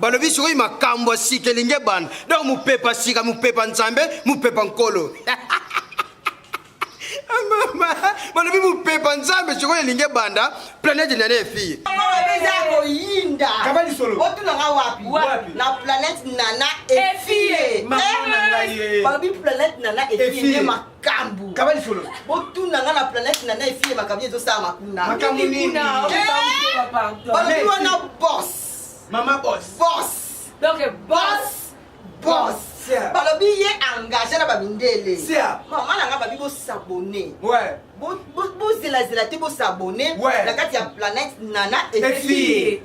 Balobi sikoyo makambo ya sika elingi ebanda. Donc mopepa sika, mopepa Nzambe, mopepa Nkolo. Mama, balobi mopepa Nzambe sikoyo elingi ebanda, planète nana efille. Eza koyinda. Kaba lisolo. Otunanga wapi? Wapi? Na planète nana efille. Mama na ngai ye. Balobi planète nana efille Efille. nde makambo. Kaba lisolo. Botuna nga na planète nana efille makambo ezosalama kuna. Makambo nini? Balobi wana boss. Mama boss. Boss. Donc, Boss. Boss. Sia. Balobi ye engagé na bamindele. Sia. Mama na nga babi bosabone. Ouais. Bozelazela te bosabone Ouais. na kati ya planète nana Efille.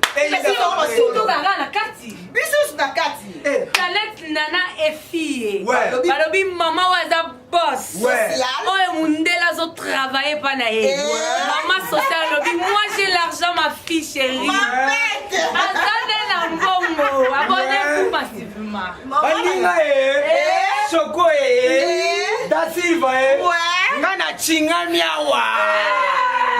surtout kaka na kati. biso nyonso na kati Eh. Planète Nana efille. Ouais. Balobi mama oyo aza boss. Ouais. Social. Oyo mundele azotravaille mpa na ye. Eh. Mama sociale alobi moi j'ai l'argent ma fille chérie. Mapete. Aza nde na mbongo. Abonnez-vous massivement. Baninga ye. Eh. Choco ye. Eh. Da Silva ye. Ouais. Nga na chingami awa.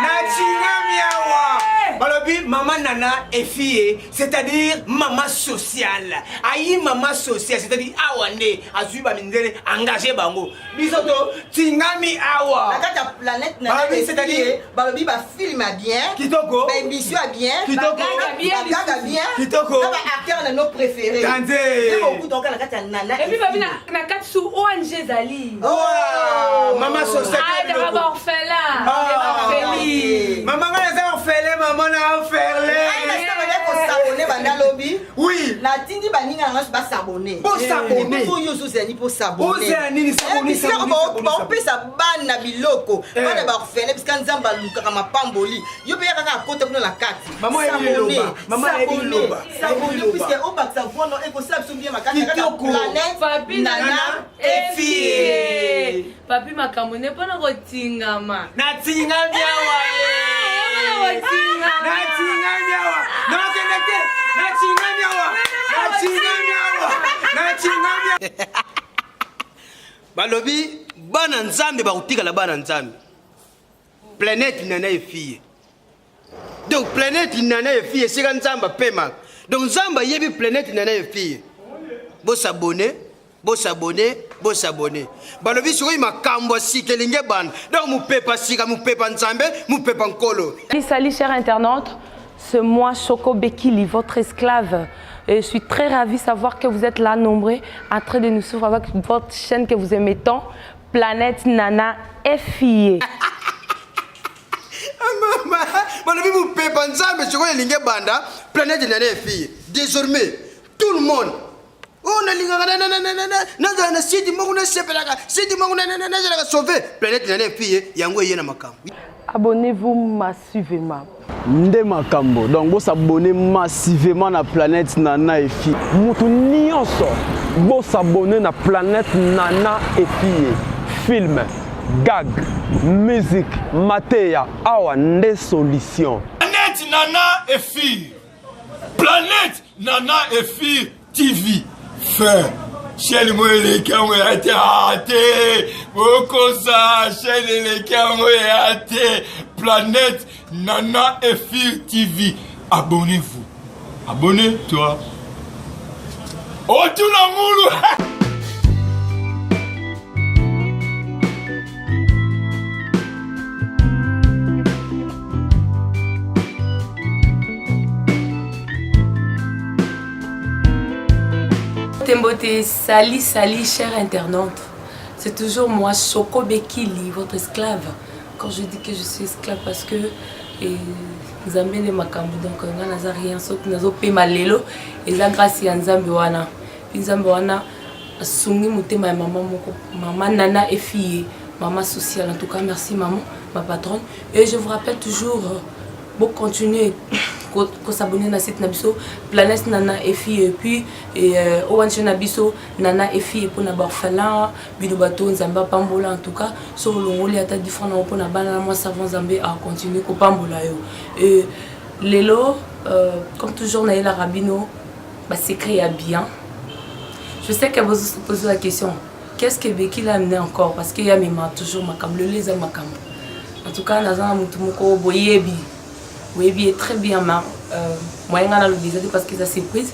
Na chingami awa. Balobi mama nana efie, c'est-à-dire mama sociale. Ayi mama sociale, c'est-à-dire awa nde azui ba mindele engagé bango. Biso to tingami awa. na kati ya planète nana Balobi, efie c'est-à-dire balobi bafilme ya bien Kitoko. baémission ya bien Kitoko. Bagaga bien bagaga bien Kitoko. na baacteur na nos préférés Danze. nde bokuta oka na kati ya nana Et puis babi efie. na kati su ONG ezali. Oh, mama sociale. Ah, ezaka baorphelin. Ah. Orpheline. Mama nga naza orphelin, mama na Ai, orphelin. nasika banda kosabone banda lobi Oui. natindi baninga na nyonso basabone Bosabone. oyo ozozela nini mpo Ozela nini? Sabone, sabone, sabone, baopesa bana biloko Eh. bana baorphelin bisika nzambe alukaka mapamboli yo mpe ya kaka akota kuna na kati Mama ayebi liloba. Mama ayebi liloba. Ayebi sabone liloba. puiske obakisa vono ekosala biso bien makasi na kati ya Kitoko. planète Papi nana nana efie. efie. Papi makambo nde mpona kotingama. Natingami awa Mpona ye. kotingama. Natingami awa. Nakende te. Natingami awa. Natingami awa. Natingami awa. Balobi bana Nzambe bakotikala bana Nzambe. Planète nana efille. Donc planète nana efille esika Nzambe apemaka. Donc Nzambe ayebi planète nana efille. Bosabone, bosabone, bosabone. Balobi sikoyo makambo ya sika elingi ebanda. Donc mopepa sika, mopepa Nzambe, mopepa Nkolo. Salut, salut, chers internautes. C'est moi, Choco Bekili, votre esclave. Et je suis très ravie de savoir que vous êtes là, nombreux, en train de nous suivre avec votre chaîne que vous aimez tant, Planète Nana FIE. Mama, balobi mopepa Nzambe sikoyo elingi ebanda, planète nana efille. Désormais, tout le monde oyo nalingaka nazala na site moko nasepelaka site moko nazalaka sauve planète nana efille yango eye na makambo. Abonnez-vous massivement. Nde makambo. Donc bosabonner massivement na planète Nana Efie. Mutu nyonso bosabonner na planète Nana Efie. Film, gag, musique, mateya, awa nde solution. Planète Nana Efie. Planète Nana Efie TV. Fin. Chaîne mo eleki yango ya te ah, te bokosa chaîne eleki yango ya te Planète Nana Efie TV. Abonnez-vous. Abonnez-toi. Otuna ngulu. Mbote, salut, salut, chers internautes. C'est toujours moi, Choco Bekili, votre esclave. Quand je dis que je suis esclave, parce que Nzambe nde makambo, donc nga naza rien, soki nazopema lelo eza grâce ya Nzambe wana. Puis Nzambe wana asungi motema ya mama moko, mama Nana Efie, mama sociale. En tout cas, merci maman, ma patronne. Et je vous rappelle toujours, bon, continuez s'abonner na site na biso Planète Nana Efie, et puis et ONG na biso Nana Efie pour na orphelin bino bato Nzambe pambola. En tout cas, so longoli ata 10 francs na pour na bana na moi savon Nzambe a continuer ko pambola yo. Et lelo comme toujours na yela rabino ba secret ya bien. Je sais que vous vous posez la question, qu'est-ce que Bekili a amené encore? Parce qu'il y a même toujours makambo, lelo eza makambo. En tout cas, naza na mutu moko boyebi. Boyebi est très bien, ma moyen nga na lobi ezali parce que eza surprise.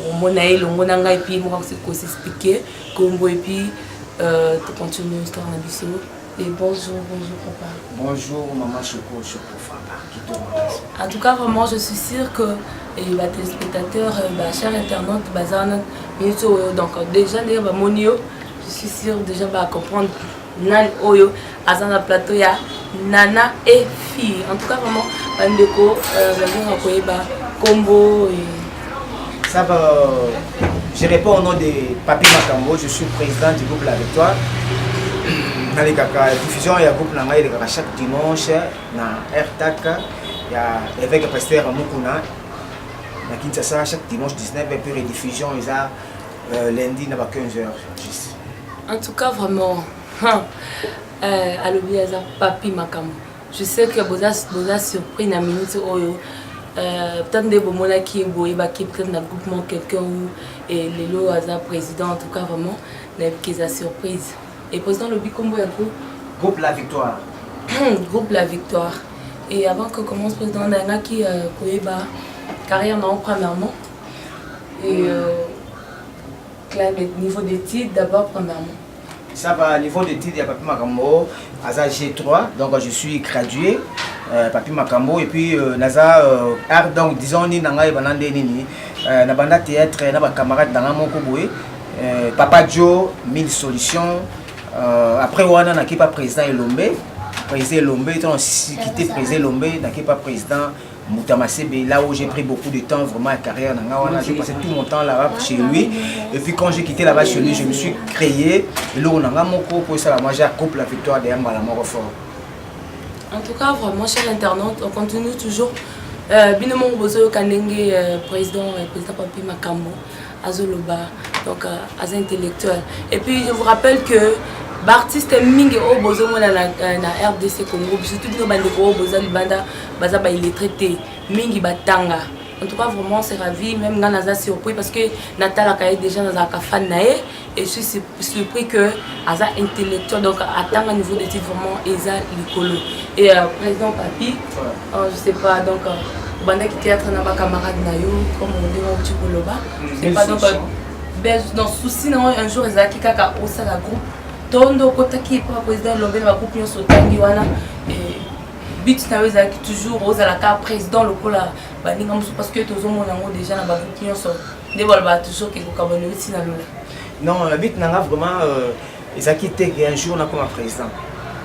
Omona ye elongo na ngai puis moko kosexpliquer kombo et puis euh, tocontinue histoire na biso. Et bonjour, bonjour papa. Bonjour maman Choco, Choco Faba, kitoko makasi. En tout cas, vraiment, je suis sûre que et ba téléspectateurs, euh, ba chers internautes, baza wana minute oyo donc déjà ndenge bamoni yo, je suis sûre déjà ba comprendre nani oyo aza na plateau ya Nana et fille. En tout cas, vraiment, bandeko euh, bazonga koyeba kombo et Ça va. Je réponds au nom de Papi Makambo, je suis président du groupe La Victoire. nalekaka diffusion ya groupe na ngai elekaka chaque dimanche na rtac ya évêque pasteur mukuna na kinshasa chaque dimanche 19 et puis rediffusion eza euh, lundi na ba 15 heures juste. En tout cas, vraiment, hein, euh, alobi aza Papi Makambo. Je sais que boza, boza surpris na minute oyo. Euh, peut-être nde bomonaki ye boyebaki peut-être na groupement quelqu'un ou et lelo aza président. En tout cas, vraiment, nayebi ke eza surprise. Et président alobi kombo ya groupe? Groupe La Victoire. Groupe La Victoire. Et avant que commence président, nayangaki euh, koyeba carrière na premièrement. Et euh, niveau d'études d'abord premièrement. Ça va, niveau d'études, il y a Papi Makambo, Aza G3, donc je suis gradué, euh, Papi Makambo, et puis euh, Naza euh, art, donc disons, ni nanga et banande nini, euh, na banda théâtre, na ba camarade nanga moko boye, euh, Papa Joe, mille solutions, euh, après wana naki pas président Elombe, président Elombe, tant quitté président Elombe, naki pas président Mbuta Masebe, là où j'ai pris beaucoup de temps vraiment à carrière na nga wana, j'ai passé tout mon temps là-bas chez lui. Et puis quand j'ai quitté là-bas chez lui, je me suis créé eloko na nga moko pour ça moi j'ai couple la victoire de mbala moko fort. En tout cas, vraiment, cher internaute, on continue toujours. Euh, bino moko bozoyoka ndenge euh, président euh, président Papi Makambo azoloba donc euh, aza intellectuel. Et puis je vous rappelle que baartiste mingi oyo bozomona na, euh, na RDC Congo, surtout bino bandeko oyo boza libanda, baza ba illettré te, mingi batanga. En tout cas, vraiment, c'est ravi. Même nga naza surpris parce que natalaka ye déjà nazalaka fan na ye et je suis surpris que aza intellectuel, donc atanga niveau d'études vraiment eza likolo. Et euh, président Papi, euh, je sais pas, donc euh, obandaki théâtre na ba camarade na yo comme ndenge outi koloba, je sais pas, donc euh, ben, dans souci na yo un jour ezalaki kaka osala groupe to nde okotaki epa président Elombe na bagroupe nyonso otangi wana, but na yo ezalaki toujours ozalaka président lokola baninga mosusu parce que tozomona yango déjà na bagroupe nyonso nde balobaka toujours ke kokabwana euti na lola. Non, le but na nga vraiment euh, ezalaki te ke un jour nakoma président.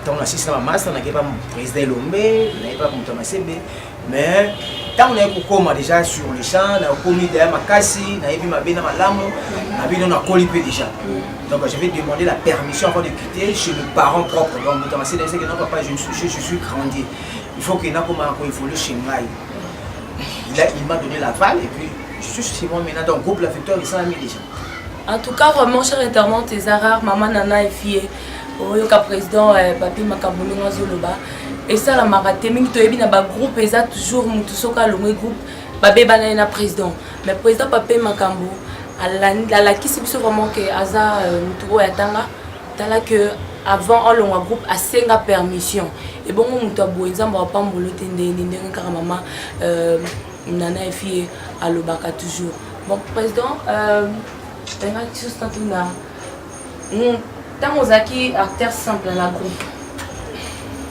Ntango nasisi na bamasta, nakei pa président Elombe, naye pa moto ya Masebe, mais ntango naye kokoma déjà sur le champ, nakomi deya makasi, nayebi mabe na malamu, na bino nakoli mpe déjà. Donc je vais demander la permission avant de quitter chez mes parents propres. Donc moto ya Masebe nayebisaki non papa, je, je, je suis grandi, il faut que nakoma koévolue chez ngai. Il m'a donné l'aval et puis je suis chez moi maintenant. Donc groupe La Victoire esalami déjà. En tout cas, vraiment, cher internaute, eza rare, maman Nana efie oyoka président euh, Papi Makambo ndenge azoloba esalamaka te mingi. Toyebi na bagroupe eza toujours motu soki alongwe groupe babebana ye na président, mais président Papi Makambo alakisi biso vraiment ke aza euh, motu oyo atanga. Tala que avant alongwa groupe asenga permission. Ebongo moto aboye Nzambe apambolo te ndenge ndenge kaka mama euh, Nana efie alobaka toujours. Bon président, euh, tangaki susu natuna ntango ozalaki acteur simple na groupe,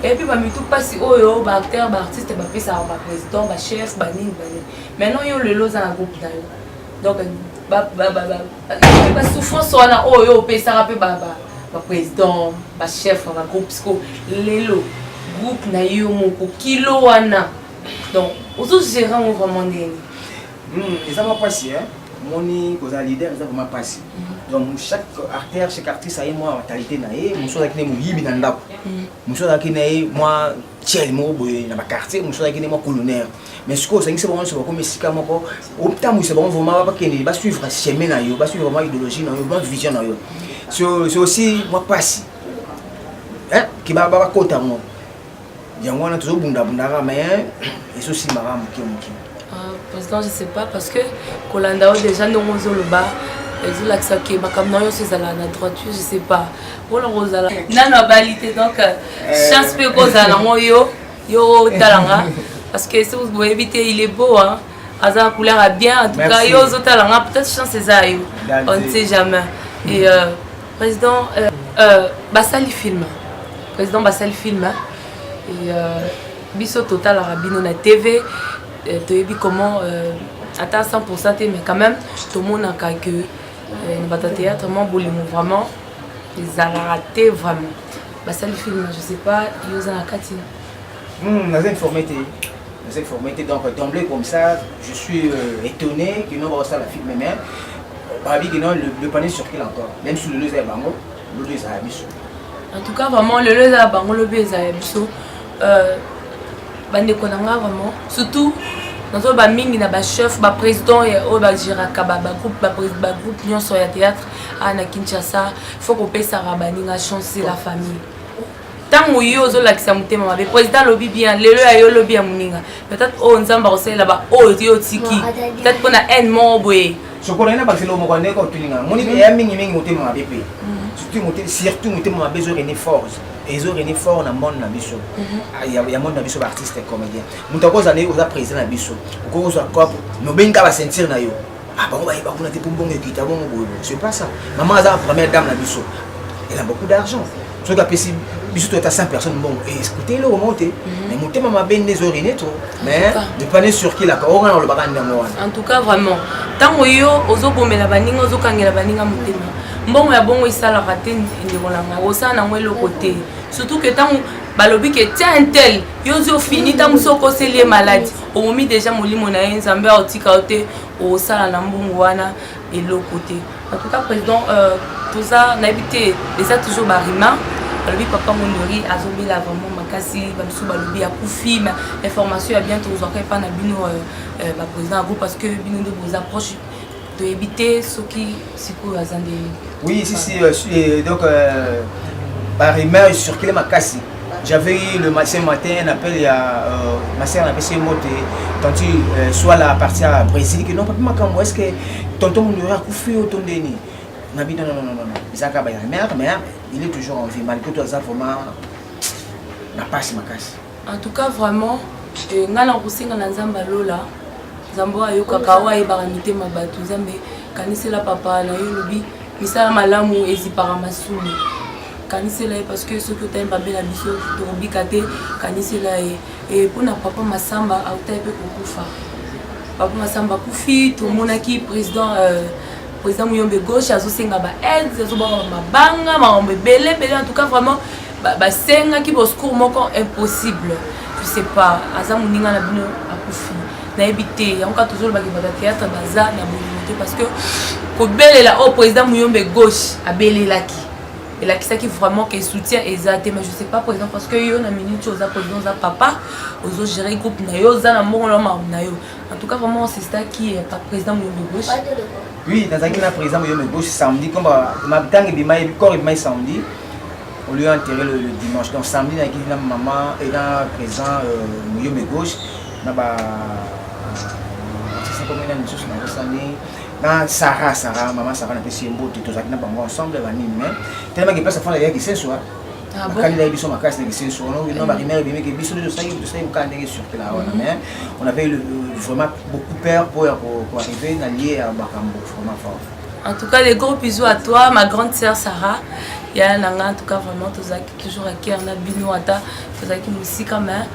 eyebi bamitu mpasi oyo baacteur baartiste bapesaka baprésident, bachef, banini banini. Maintenant yo lelo oza na groupe na yo, donc basouffrance wana oyo opesaka mpe baprésident, bachef ya bagroupe, siko lelo groupe na yo moko kilo wana, donc ozogérer yango vraiment ndenge? Eza mwa mpasi, moni kozala leader eza vraiment mpasi. Donc chaque acteur, chaque artiste aye mwa mentalité na ye. Mosusu azalaki ne moyibi na ndako, mosusu azalaki na ye mwa tiel moko boye na baquartier, mosusu azalaki ne mwa colonnaire. Mais sikoyo osangisi bango nyonso, bakomi esika moko, otambwisa bango vraiment, bakende basuivre chemin na yo, basuivre vraiment idéologie na yo, vraiment vision na yo. C'est aussi mwa mpasi ke bakota yango. Yango wana tozobundabundaka, mais ezosimbaka moke moke. Président, je sais pas, parce que kolanda oyo déjà ndenge ozoloba ezolakisa ke makambo na yo nyonso ezala na droiture. Je sais pas mpona kozala nano abali te, donc chance mpe kozala nango yo yo otalanga, parce que soki boyebi te, il est beau, hein. Aza couleur ya bien en tout cas yo ozotala nga peut-être chance eza yo. On ne sait jamais. Et euh, président euh, euh, basali film. Président basali film hein. Et euh, biso totalaka bino na TV euh, toyebi comment euh, ata 100% te mais quand même tomonaka que euh, na bato ya théâtre mwa bolingo vraiment ezalaka te vraiment basali film je sais pas yo oza na kati. Naza informé te, naza informé te. Donc d'emblée comme ça je suis euh, étonné que non bakosala film, mais babi que non, le panier circule encore, même si lelo eza ya bango, lobi eza ya biso. En tout cas vraiment lelo eza ya bango, lobi eza ya biso. Bandeko na nga vraiment, surtout nazoloba mingi na bachef, baprésident oyo bagéraka bagroupe, bagroupe nyonso ya théâtre awa na Kinshasa, faut kopesaka baninga chance, c'est la famille. Ntango yo ozolakisa motema mabe, président alobi bien, lelo ya yo, lobi ya moninga, peut-être oyo Nzambe akosalela baoyo yo otiki peut-être mpona haine moko boye. Sokolo ena bakisela moko ndeko otuninga moni eya mingimingi motema mabe mpe surtout motema mabe ezorene fort, ezorene fort na monde na biso, ya monde na biso baartiste comédien. Moto akozala ndenge oza président na biso, okoki kozwa cope mais obengi kaka baceinture na yo. Ah, bango bayeba kuna te mpo mbongo ekita bongo boye. C'est pas ça. Maman aza première dame na biso, elle a beaucoup d'argent. Soki apesi biso toyata 100 personnes mbongo, écoute, eloko moko te. Mais motema mabe nde ezorine trop, mais le panier circulaka oyo ngana olobaka ndenge wana. En tout cas vraiment, ntango yo ozobomela baninga, ozokangela baninga motema, mbongo ya bongo esalaka te. Ndeko na ngai, osala nango eloko te, surtout ke ntango balobi ke tia un tel, yo ozwi ofini, ntango mosu okoseli ye maladi, omomi déjà molimo na ye, Nzambe aotika yo te, osala na mbongo wana eloko te. En tout cas président, toza nayebi te, eza toujours barima balobi papa Mondori azobela vraiment makasi, bamisu balobi akufi, mais information ya bien tozwaka epa na bino baprésident ya groupe, parce que bino nde boza proche. Toyebi te soki sikoyo aza nde. Oui, si si, donc barumeur circule makasi. J'avais eu le matin, matin un appel, il y a euh, ma sœur a passé mot tanti soit là parti à Brésil que non, papa makambo, est-ce que tonton Mondori akufi o tondeni nabi? Non, non, non, non, non, ezaka ba rumeur, mais il est toujours en vie malgré tout. Aza vraiment na pasi makasi. En tout cas vraiment, ngai na kosenga na Nzambe alola, Nzambe oyo ayokaka, oyo ayebaka mitema bato, Nzambe kanisela papa na yo. Olobi misala malamu ezipaka masumu. Kanisela ye, parce que soki otali mabe na biso, tokobika te. Kanisela ye. E mpona papa Masamba autaki mpe kokufa, papa Masamba akufi, tomonaki président Muyombe Gauche azosenga baaide, azobwaka mabanga, makambo ebele ebele. En tout cas vraiment basengaki basecours moko impossible. Je sais pas, aza moninga na bino, akufi, nayebi te. Yango kaka tozolobaki bato ya théâtre baza na bolingo te, parce que kobelela oyo président Muyombe Gauche abelelaki elakisaki vraiment ke soutien eza te. Mais je sais pas président, parce que yo na minute oza président, oza papa, ozogérer groupe na yo, oza na mbongo na makambo na yo. En tout cas vraiment, c'est ça qui est pas président Muyombe Gauche. Oui, nazalaki na président Muyombe Gauche samedi, comme ntango ebima corps ebimai samedi, on lui a enterré le dimanche. Donc samedi nayaki na maman et na président Muyombe Gauche na ba komena misusu nakosani na Sara, Sara, mama Sara, napesi ye mbote. Tozalaki na bango ensemble banini, mais tellement ke place afanda yaki senso bakalila ye biso makasi na kisenso no barumeur ebimiki biso nde tosali tosali kokala ndenge circula wana. Mais on avait eu vraiment beaucoup peur po ya koarriver na lieu ya makambo vraiment fort. En tout cas, des gros bisous à toi, ma grande sœur Sarah. Ya nanga, en tout cas vraiment tozalaki toujours à cœur na bino, ata tozalaki mosika, mais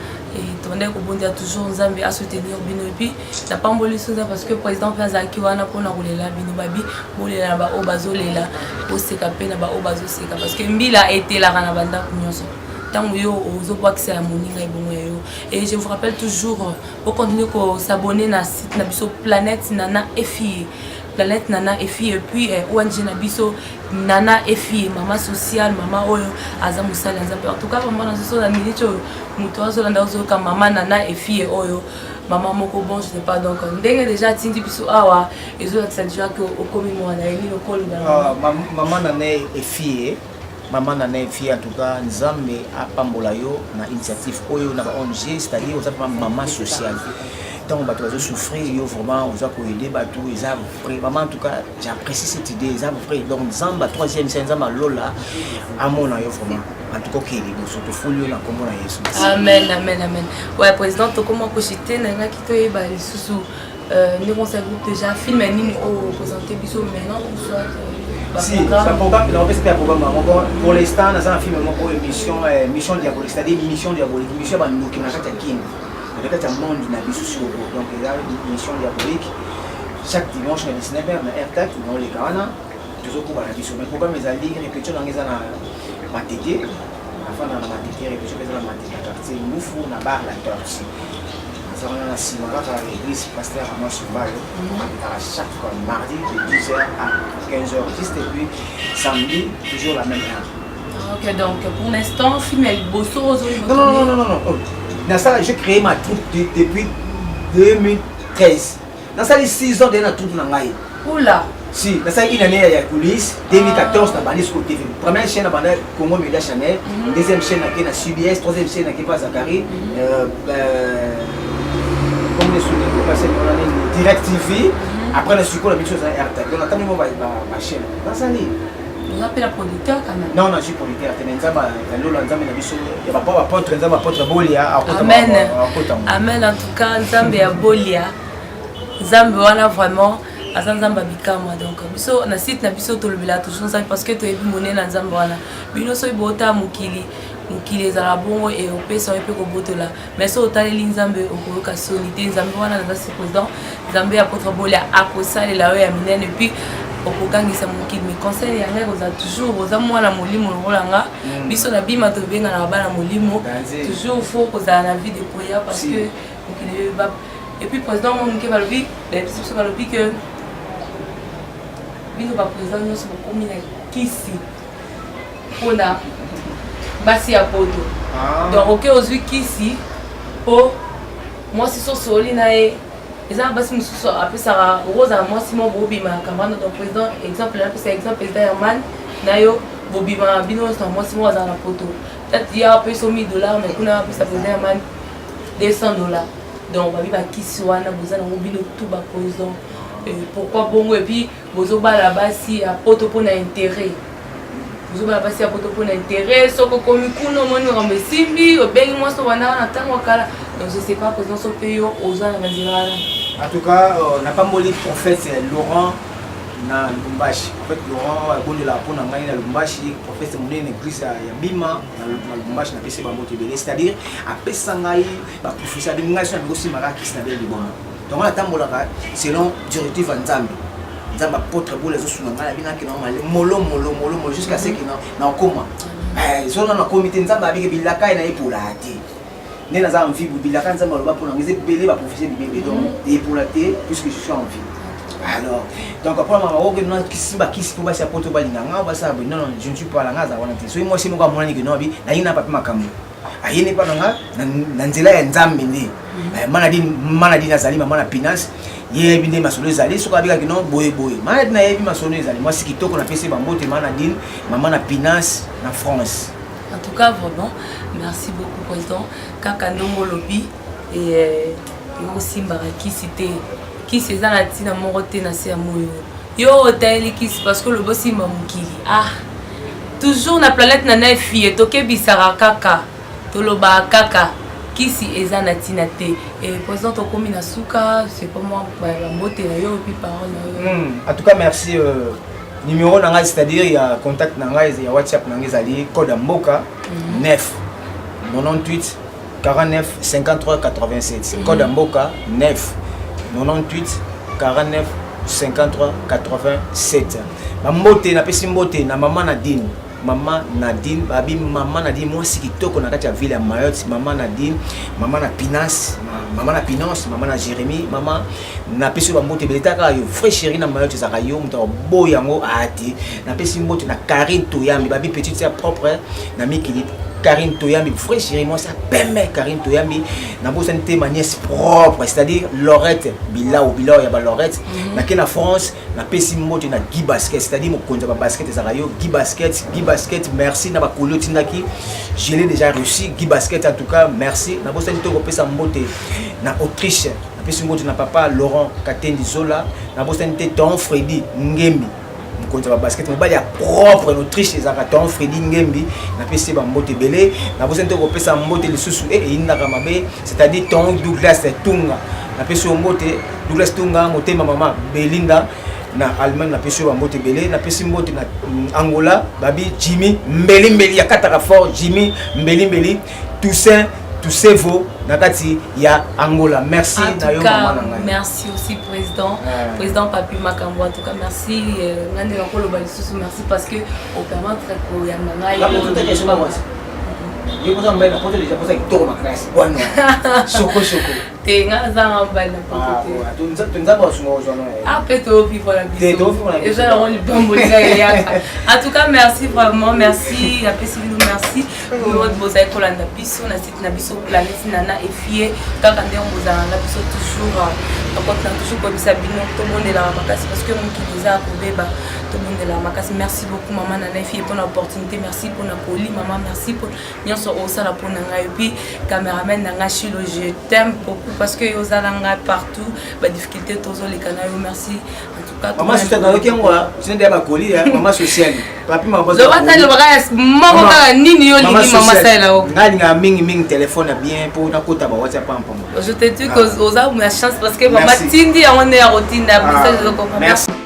tobandaki kobondela toujours Nzambe asoutenir bino. Et puis napamboli so parce que président mpe azalaki wana mpona kolela bino. Babi bolela na baoyo bazolela, boseka mpe na baoyo bazoseka, parce que mbila etelaka na bandako nyonso. Ntango yo ozobwakisa ya moninga, ebongo ya yo. Et je vous rappelle toujours, bocontinue kos'abonner na site na biso Planète Nana Efie, Planète Nana Efie, et puis ONG na biso Nana Efie, mama sociale, mama oyo aza mosali ya Nzambe. En tout cas vraiment, nazoso na minute oyo moto azolanda, ozoyoka mama Nana Efie oyo, mama moko bon, je sais pas. Donc ndenge déjà atindi biso awa, ezolakisa déjà ke okomi mwana ye. Nini okoloba? Mama Nana Efie, mama Nana Efie, en tout cas Nzambe apambola yo na initiative oyo na ba ONG, c'est-à-dire oza vraiment mama sociale. Ntango bato bazosouffrir, yo vraiment oza koaider bato, eza vrai mama. En tout cas j'apprécie cette idée, eza vrai. Donc Nzambe troisième se, Nzambe alola amona yo vraiment. En tout cas okeye liboso, tofuli yo na nkombo na Yesu. Amen, amen, amen. Ouais président, tokoma koshite, nangaki toyeba lisusu. Euh, ndenge osali groupe déjà film ya nini oyo opresente biso maintenant ou soit euh, si ba programme na opesi mpe ya programme yango bon pour l'instant naza na film moko mission euh, mission diabolique c'est-à-dire mission diabolique mission ya bandoki na kati ya kin na kati ya monde na biso sikoyo donc eza mission diabolique chaque dimanche na 19 heures na airtac naoleka wana tozokoba na biso mais programme ezali répétition nanga eza na matete nafanda na matete répétition mpe eza na matete na quartier ngufu na bar la tortue Naza wana na sima kaka ya eglise pasteur Amos Mbayo à chaque fois mardi de 10h à 15h juste et puis samedi toujours la même heure. Ah, ok donc pour l'instant film ya liboso ozoli Non non non non non non. Oh. Nasala j'ai créé ma troupe de, depuis 2013. Nasali 6 ans de na troupe na ngai. Oula. Si, nasali une année ya coulisse 2014 na bandi siko TV. Première chaîne na banda Congo Media Channel, mm -hmm. deuxième chaîne nake na CBS, troisième chaîne nake pa Zakari, mm -hmm. euh, euh, comme les souliers passer dans l'année Direct TV. Mm -hmm. Après na siko na biso za RTL. Donc natami mo ba ba chaîne. Nasali oza mpe na producteur quand même non non je suis producteur te mais nzambe ya lola nzambe na biso ya ba apôtre nzambe apôtre bolia akota amen amen en tout cas nzambe ya bolia nzambe wana vraiment aza nzambe ya bikamwa donc biso na site na biso tolobelaka toujours nzambe parce que toyebi monene na nzambe wana bino soki bota mokili mokili ezala bongo e opesa yo mpe kobotola mais soki otaleli nzambe okoyoka soni te nzambe wana naza si président nzambe ya apôtre bolia akosalela yo ya minene epuis okogangisa mokili mais conseil ya ngai kozala toujours oza mwana molimo lokola nga mm. biso na bima tobenganaka bana molimo toujours faut kozala na vie de prière parce que mokili Et puis président mwa moke balobi bayebisi biso balobi que bino ba président nyonso bokomi na kisi mpona basi ya poto ah. donc oke ozwi kisi mpo mwasi so osoli na ye eza na basi mosusu apesaka okozala mwasi moko bobima kambana donc président exemple napesa exemple président herman na yo bobima bino nyonso na mwasi moko azala na poto tati ya apesa 1000 dollars mais kuna apesa président herman 200 dollars donc babi bakisi wana boza nango bino tout ba président euh, pourquoi bongo et puis bozobala basi ya poto mpona intérêt bozobala basi ya poto mpona intérêt soki okomi kuna omoni makambo esimbi obengi mwasi obandaka na ntango ya kala donc je sais pas président so mpe yo oza na banzela wana en tout cas euh, napamboli prophète laurent na lubumbashi prophète laurent abondelaka mpo na ngai na lubumbashi prophète monene église ya bima na lubumbashi napesi bango ebele c'est-à-dire apesa ngai baprophétie abi ngai so na bikosimba kaka kisi na bele liboma donc natambolaka selon directive ya nzambe nzambe apotre bola ezosunga ngai nabi nakenda male molo molo molo molo jusqu'à ce que nakoma eh, zona nakomi te nzambe abiki bilaka ye na epola te nde naza en vie bilaka nzambe aloba mpona ngo eza ebele baprophétie bibebe donc mhm. epola te puisque je suis en vie alors donc mpona mama oke nasimba kisi mpo basi ya poto balinga nga basala boye non non je ne suis pas la nga aza wana te soki mwasi moko amonani ke non abi naye na papi makambo ayeni epa na nga na nzela ya nzambe nde mm. eh, mana dini azali mama na pinance ye yebi nde masolo ezali soki abikaki no boye boye mana dini ayebi masolo ezali mwasi kitoko napesi bambote mana dini mama na pinance na france en tout cas vraiment merci beaucoup président kaka ndongo olobi eh, ekosimbaka kisi te kisi eza na ntina moko te na se ya moyo yo otayeli kisi parce que olobi osimba mokili ah toujours na planète na nai fille tokebisaka kaka tolobaka kaka kisi eza na ntina te et président tokomi na suka c'est pas moi bambote na yo epuis parole na yo hmm, en tout cas merci euh, numéro na ngai c'est-à-dire ya contact na ngai ya whatsapp na ngai ezali code ya mboka 9 98 49 53 87 code ya mboka 9 98 49 53 87 bambote napesi mbote na mama Nadine mama Nadine babi mama Nadine mwasi kitoko na kati ya ville ya Mayotte mama Nadine mama na Pinas mama na Pinance mama na Jérémie mama napesi yo bambote ebele taka yo vrai chéri na Mayotte ezalaka yo moto aboyi yango ati napesi mbote na Karine Toyambi babi petite sœur propre na mikili Karine Toyambi vrai chéri mwasi ya pembe Karine Toyambi nabosani te ma nièce propre c'est-à-dire Lorette Bilao Bilao ya ba Lorette mm -hmm. nake na France napesi mbote na Guy Basket c'est-à-dire mokonzi ya ba basket ezalaka yo Guy Basket Guy Basket merci na bakoli otindaki je l'ai déjà reçu Guy Basket en tout cas merci nabosani te kopesa mbote na Autriche napesi mbote na papa Laurent Katendi Zola nabosani te ton Freddy Ngembi mokonzi ya babasket mobali ya propre na autriche ezalaka ton fredi ngembi napesi ye bambote ebele nabosani te kopesa mbote lisusu e eyindaka mabe c'est-à-dire ton douglas tunga. Napesi yo mbote Douglas Tunga, motema mama Belinda na Allemagne, napesi yo bambote ebele. Napesi mbote na Angola, babi Jimmy Mbeli Mbeli ya kataka fort, Jimmy Mbeli Mbeli Toussaint Toussevo na kati ya Angola. Merci na yo mama na ngai. Merci aussi président, ouais. Président Papi Makambo, en tout cas merci ngande na koloba lisusu merci parce que au permettre ko ya ngai. Yo koza mobali na poto deja poza kitoko makasi bwana soko soko. Te nga azanga mobali na poto te. Nzambe asunga kozwa na ye. Ah pe to vivre na biso. Eza yango libambo eza eyaka. En tout cas merci vraiment, merci apesi bino merci. Bino bozali kolanda biso na site na biso Planète Nana Efie kaka ndenge bozala na biso toujours tokotna toujours koyebisa bino tobondelaka makasi parce que mokili eza ya kobeba, tobondelaka makasi. Merci beaucoup mama Nana Efie mpona opportunité, merci mpona koli mama, merci mpo nyonso osala mpona ngai. Et puis cameraman na ngai Chilo, je t'aime beaucoup parce que yo ozala ngai partout, badifficulté tozoleka na yo, merci en tout cas. Mama sociale nayoki yango sinde ya bakoli ya mama sociale papi mama lobaka moko kaka nini yo olingi mama salela yo. Ngai alingaka mingi mingi telefone ya bien mpo nakota ba WhatsApp pampamba. Je te dis que oza na chance parce que mama tindi yango nde ya kotinda message ezokoka. Merci.